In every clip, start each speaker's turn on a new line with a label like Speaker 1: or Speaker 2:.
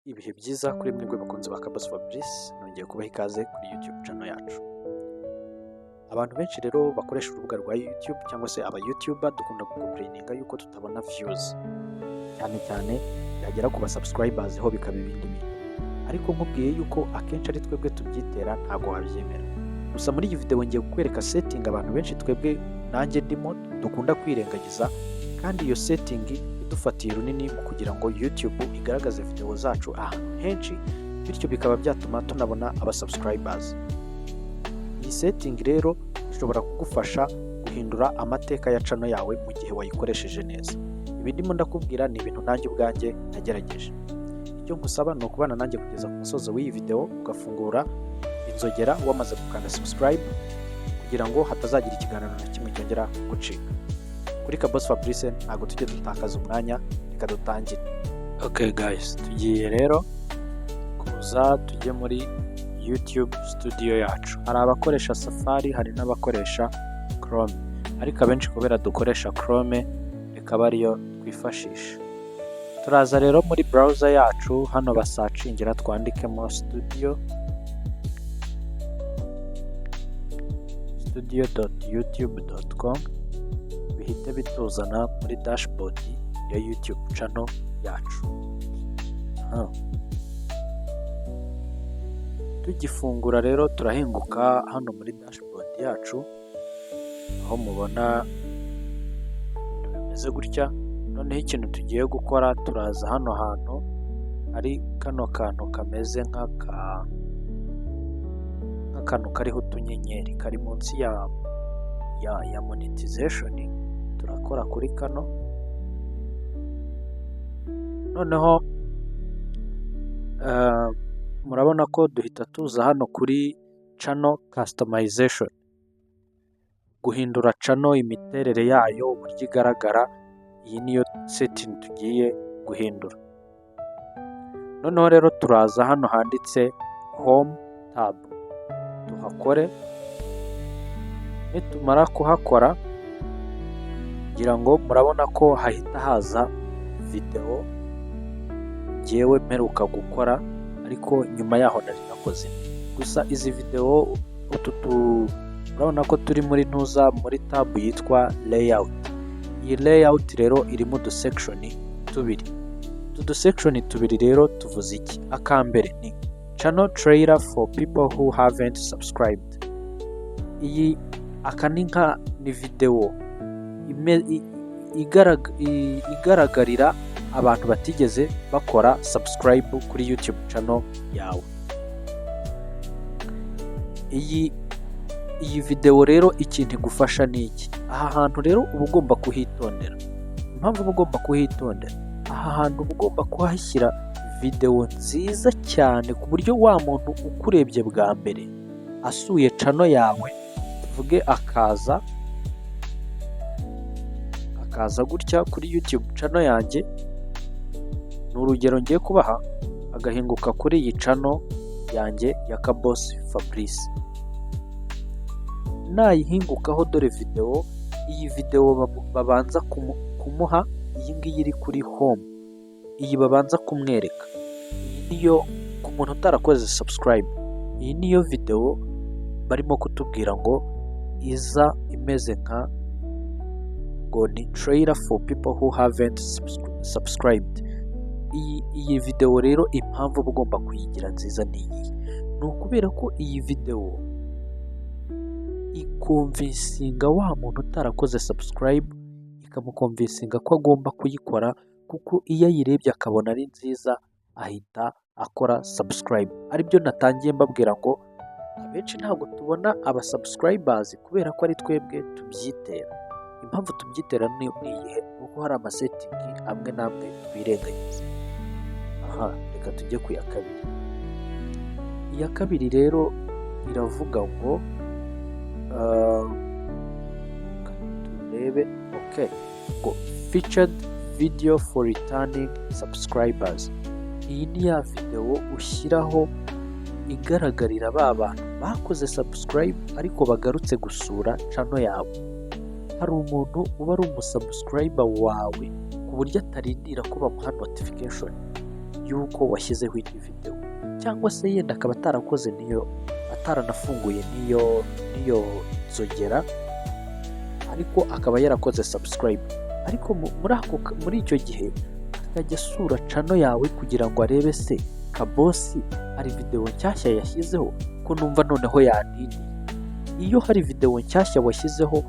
Speaker 1: Ibihe byiza kuri mwebwe bakunzi ba Kaboss Fabrice, nongeye kubaha ikaze kuri YouTube channel yacu. Abantu benshi rero bakoresha urubuga rwa YouTube cyangwa se aba YouTuber dukunda gucomplaininga yuko tutabona views. Cyane cyane byagera ku ba subscribers ho bikaba ibindi bintu. Ariko nkubwiye yuko akenshi ari twebwe tubyitera, ntago wabyemera. Gusa muri iyi video ngiye kukwereka setting abantu benshi, twebwe nanjye ndimo, dukunda kwirengagiza, kandi iyo setting idufatiye runini mu kugira ngo YouTube igaragaze video zacu ahantu henshi, bityo bikaba byatuma tunabona aba subscribers. Iyi setting rero ishobora kugufasha guhindura amateka ya channel yawe mu gihe wayikoresheje neza. Ibi ndimo ndakubwira ni ibintu nanjye ubwanjye nagerageje. Icyo nkusaba ni ukubana nanjye kugeza ku musozo w'iyi video, ugafungura inzogera wamaze gukanda subscribe, kugira ngo hatazagira ikiganiro na kimwe cyongera gucika. Kuri Kaboss Fabrice ntabwo tujya dutakaza umwanya, reka dutangire. Okay guys, tugiye rero kuza tujye muri YouTube Studio yacu. Hari abakoresha Safari, hari n'abakoresha Chrome, ariko abenshi kubera dukoresha Chrome rikaba ariyo twifashisha. Turaza rero muri browser yacu, hano basearchingira twandikemo studio.youtube.com, bihite bituzana muri dashboard ya YouTube channel yacu. Aha. Tugifungura rero turahinguka hano muri dashboard yacu, aho mubona ibintu bimeze gutya. Noneho ikintu tugiye gukora, turaza hano hantu hari kano kantu kameze nk'akantu kariho utunyenyeri kari munsi ya monetization, turakora kuri kano. Noneho murabona ko duhita tuza hano kuri channel customization, guhindura channel, imiterere yayo, uburyo igaragara. Iyi niyo setting tugiye guhindura. Noneho rero turaza hano handitse home tab, tuhakore. Nitumara kuhakora, ngira ngo murabona ko hahita haza videwo ngewe mperuka gukora, ariko nyuma yaho nari nakoze indi. Gusa izi videwo utu tu urabona ko turi muri ntuza, muri tab yitwa layout. Iyi layout rero irimo udusection tubiri. Utu dusection tubiri rero tuvuze iki? Akambere ni channel trailer for people who haven't subscribed. Iyi aka ni nka ni videwo igaragarira abantu batigeze bakora subscribe kuri YouTube channel yawe. Iyi videwo rero ikintu igufasha ni iki? Aha hantu rero uba ugomba kuhitondera. Impamvu uba ugomba kuhitondera, aha hantu uba ugomba kuhashyira videwo nziza cyane, ku buryo wa muntu ukurebye bwa mbere asuye channel yawe, tuvuge akaza gutya kuri YouTube channel yanjye, ni urugero ngiye kubaha, agahinguka kuri iyi channel yanjye ya Kaboss Fabrice, nayihingukaho dore videwo. Iyi videwo babanza kumuha, iyi ngiyi iri kuri home, iyi babanza kumwereka, iyi niyo ku muntu utarakoze subscribe. Iyi niyo videwo barimo kutubwira ngo iza imeze nka ngo ni trailer for people who haven't subscribed. Iyi videwo rero impamvu uba ugomba kuyigira nziza ni iyi: ni ukubera ko iyi videwo iconvincinga wa muntu utarakoze subscribe, ikamuconvincinga ko agomba kuyikora, kuko iyo ayirebye akabona ari nziza ahita akora subscribe. Aribyo natangiye mbabwira ngo abenshi ntabwo tubona aba subscribers kubera ko ari twebwe tubyitera. Impamvu tubyitera ni iyihe? Ni uko hari amasetting amwe n'amwe twirengagiza. Aha reka tujye ku ya kabiri. Iya kabiri rero iravuga ngo turebe, okay, ngo featured video for returning subscribers. Iyi ni ya videwo ushyiraho igaragarira ba bantu bakoze subscribe ariko bagarutse gusura channel yawe. Hari umuntu uba ari umusubscriber wawe ku buryo atarindira ko bamuha notification y'uko wakoze video nshyashya. yuko washyizeho indi videwo, cyangwa se yenda akaba atarakoze n'iyo, ataranafunguye n'iyo nzogera, ariko akaba yarakoze subscribe. Ariko muri icyo gihe akajya asura channel yawe kugira ngo arebe se Kabosi hari videwo nshyashya yashyizeho, ko numva noneho yantiniye. Iyo hari videwo nshyashya washyizeho,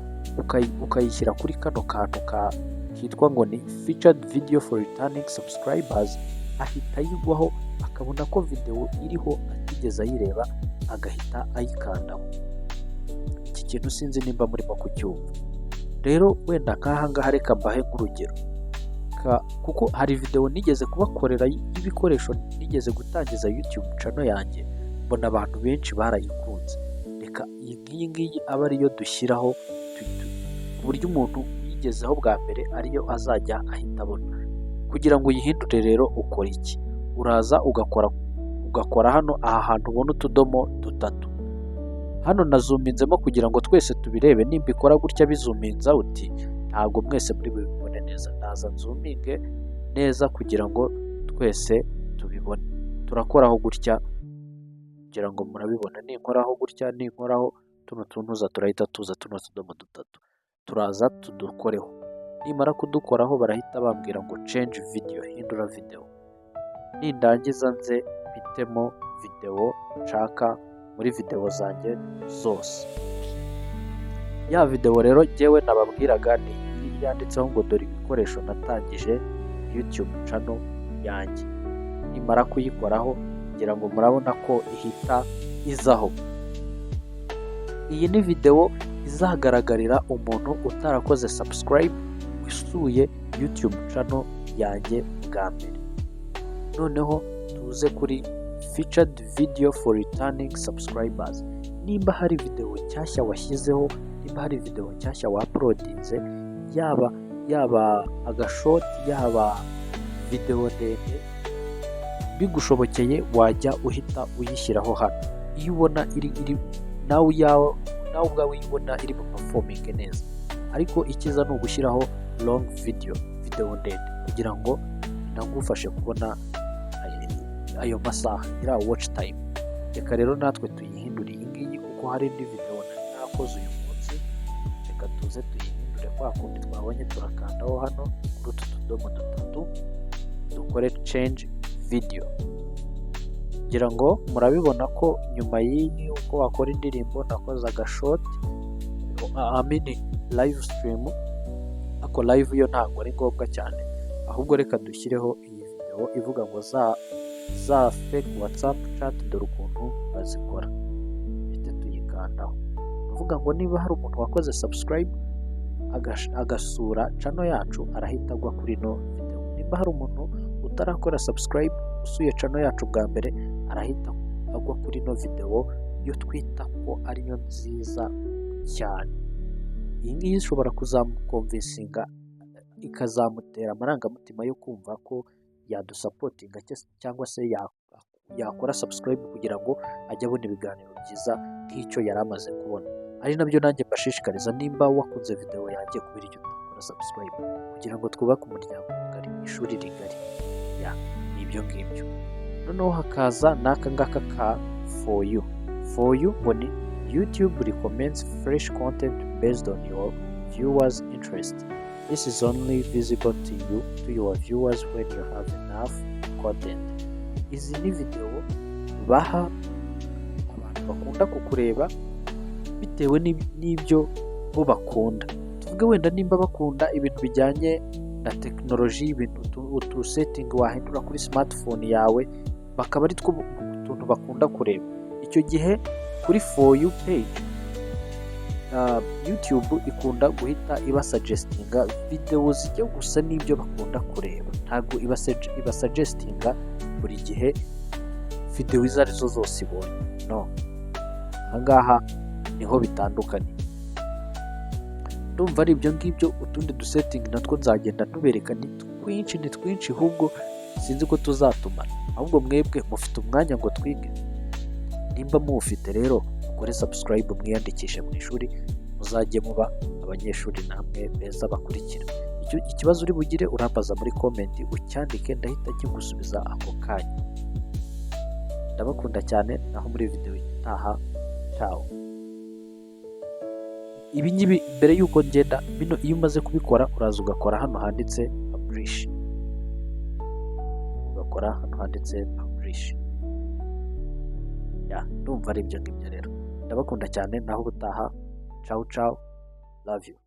Speaker 1: ukayishyira kuri kano kantu ka kitwa ngo ni "Featured video for returning subscribers", ahita ayigwaho, akabona ko videwo iriho atigeze ayireba, agahita ayikandaho. Iki kintu sinzi nimba murimo kucyumva. Rero wenda nk'aha ngaha reka mbahe nk'urugero, kuko hari videwo nigeze kubakorera y'ibikoresho nigeze gutangiza YouTube channel yanjye, mbona abantu benshi barayikunze. Reka iyi nk'iyi ngiyi abe ariyo dushyiraho, ku buryo umuntu uyigezeho bwa mbere ariyo azajya ahita abona. Kugira ngo uyihindure rero ukora iki? Uraza ugakora hano, aha hantu ubona utudomo dutatu. Hano nazoominzemo kugira ngo twese tubirebe. Nimba ikora gutya bizoominze out, ntabwo mwese muri bubibone neza. Ndaza nzoominge neza kugira ngo twese tubibone. Turakoraho gutya kugira ngo murabibona. Ninkoraho gutya, ninkoraho tuno tuntuza turahita tuza, tuno tudomo dutatu turaza tudukoreho. Nimara kudukoraho barahita bambwira ngo "Change video", hindura videwo. Nindangiza nze mpitemo videwo nshaka muri videwo zanjye zose. Ya videwo rero ngewe nababwiraga ni iyi yanditseho ngo "Dore ibikoresho natangije YouTube channel yanjye". Nimara kuyikoraho, ngira ngo murabona ko ihita izaho. Iyi ni videwo izagaragarira umuntu utarakoze subscribe usuye YouTube channel yanjye bwa mbere. Noneho tuze kuri "Featured video for returning subscribers". Nimba hari videwo nshyashya washyizeho, nimba hari videwo nshyashya wauploadinze, yaba agashort, yaba videwo ndende, bigushobokeye wajya uhita uyishyiraho hano. Iyo ubona iri nawe iyawe, nawe ubwawe iyo ubona iri buperforminge neza. Ariko icyiza ni ugushyiraho long video, videwo ndende, kugira ngo inagufashe kubona ayo masaha, iriya watch time. Reka rero natwe tuyihindure iyi ngiyi, kuko hari indi videwo nari nakoze uyu munsi. Reka tuze tuyihindure kwa kundi twabonye. Turakandaho hano kuri utu tudomo dutatu, dukore "Change video". Ngira ngo murabibona ko nyuma y'iyi uko wakora indirimbo, nakoze agashort, I mean live stream. Ariko live yo ntabwo ari ngombwa cyane, ahubwo reka dushyireho iyi videwo ivuga ngo za fake WhatsApp chat dore ukuntu bazikora. Duhite tuyikandaho. Uvuga ngo niba hari umuntu wakoze subscribe agasura channel yacu, arahita agwa kuri ino videwo. Nimba hari umuntu utarakora subscribe usuye channel yacu bwa mbere, arahita agwa kuri ino videwo yo twita ko ariyo nziza cyane. Iyi ngiyi ishobora kuzamuconvincinga, ikazamutera amarangamutima yo kumva ko yadusupportinga cyangwa se yakora subscribe kugira ngo ajye abona ibiganiro byiza nk'icyo yari amaze kubona. Ari nabyo nanjye mbashishikariza: nimba wakunze videwo yanjye, kubera icyo utakora subscribe kugira ngo twubake umuryango mugari, ishuri rigari? Ya, ni ibyo ngibyo. Noneho hakaza n'aka ngaka ka "For you". "For you" ngo ni "YouTube recommends fresh content based on your viewers' interest. This is only visible to you, to your viewers, when you have enough content." Izi ni videwo baha abantu bakunda kukureba bitewe n'ibyo bo bakunda. Tuvuge wenda nimba bakunda ibintu bijyanye na tekinoloji, ibintu utusetting wahindura kuri smartphone yawe, bakaba ari two tuntu bakunda kureba. Icyo gihe kuri "For you" page, YouTube ikunda guhita ibasuggestinga videwo zijya gusa n'ibyo bakunda kureba. Ntabwo ibasuggestinga buri gihe videwo izo arizo zose ibonye. No ahangaha niho bitandukanye. Ndumva ari ibyo ngibyo. Utundi dusetting natwo nzagenda ntubereka, ni twinshi, ni twinshi, ahubwo sinzi ko tuzatumara. Ahubwo mwebwe mufite umwanya ngo twige? Nimba muwufite rero, mukore subscribe, mwiyandikishe mu ishuri, muzajye muba abanyeshuri namwe beza bakurikira. Icyo Ikibazo uri bugire urambaza muri comment, ucyandike, ndahita nkigusubiza ako kanya. Ndabakunda cyane, naho muri video itaha. Ciao. Ibi ngibi, mbere y'uko ngenda, bino iyo umaze kubikora uraza ugakora hano handitse publish, ugakora hano handitse publish. Ya, ndumva ari ibyo ngibyo rero. Ndabakunda cyane, naho ubutaha. Ciao ciao, love you.